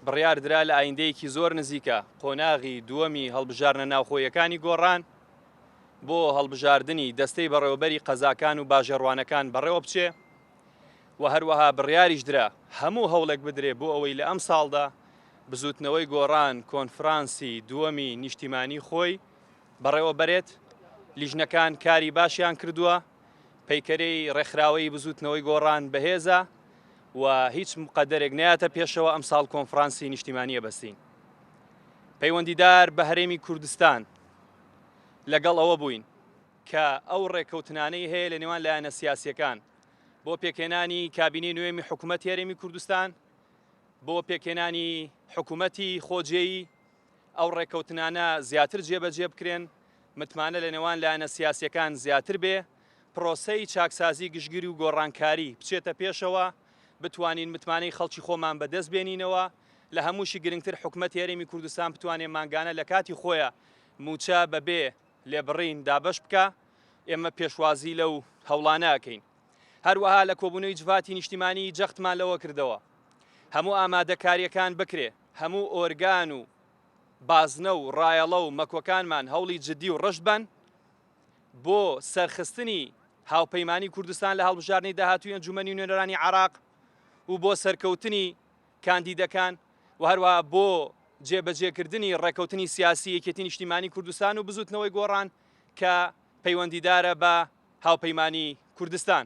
بڕیار درا لە ئایندەیەکی زۆر نزیکە قۆناغی دووەمی هەڵبژاردنە ناوخۆییەکانی گۆڕان بۆ هەڵبژاردنی دەستەی بەڕێوەبەری قەزاکان و باژێڕوانەکان بەڕێوە بچێ و هەروەها بڕیاریش درا هەموو هەوڵێک بدرێ بۆ ئەوەی لە ئەمساڵدا بزووتنەوەی گۆڕان کۆنفرانسی دووەمی نیشتیمانی خۆی بەڕێوە بەرێت. لیژنەکان کاری باشیان کردووە، پەیکەرەی ڕێکخراوەیی بزووتنەوەی گۆڕان بەهێزە و هیچ مقەدەرێک نەیاتە پێشەوە ئەمساڵ کۆنفرانسی نیشتیمانیە بەستین. پەیوەندیدار بە هەرێمی کوردستان لەگەڵ ئەوە بووین کە ئەو ڕێککەوتنانەی هەیە لە نێوان لایەنە سیاسیەکان بۆ پێکهێنانی کابینەی نوێمی حکوومەتی هەرێمی کوردستان بۆ پێکهێنانی حکوومەتی خۆجێیی ئەو ڕێککەوتنانە زیاتر جێبەجێ بکرێن، متمانە لە نێوان لایەنە سیاسییەکان زیاتر بێ، پرۆسەی چاکسازی گشتگیر و گۆڕانکاری بچێتە پێشەوە، بتوانین متمانەی خەڵکی خۆمان بەدەست بێنینەوە، لە هەمووشی گرنگتر حکومەتی هەرێمی کوردستان بتوانێ مانگانە لە کاتی خۆیا مووچە بەبێ لێبڕین دابەش بکا، ئێمە پێشوازی لەو هەوڵانە ئەکەین. هەروەها لە کۆبوونەوەی جڤاتی نیشتیمانی جەختمان لەوە کردەوە هەموو ئامادەکارییەکان بکرێ، هەموو ئۆرگان و بازنە و ڕایەڵە و مەکۆکانمان هەوڵی جدی و ڕشت بەن بۆ سەرخستنی هاوپەیمانی کوردستان لە هەڵبژاردنی داهاتووی ئەنجومەنی نوێنەرانی عێراق و بۆ سەرکەوتنی کاندیدەکان و هەروەها بۆ جێبەجێکردنی ڕێککەوتنی سیاسی یەکێتی نیشتیمانی کوردستان و بزوتنەوەی گۆڕان کە پەیوەندیدارە بە هاوپەیمانی کوردستان.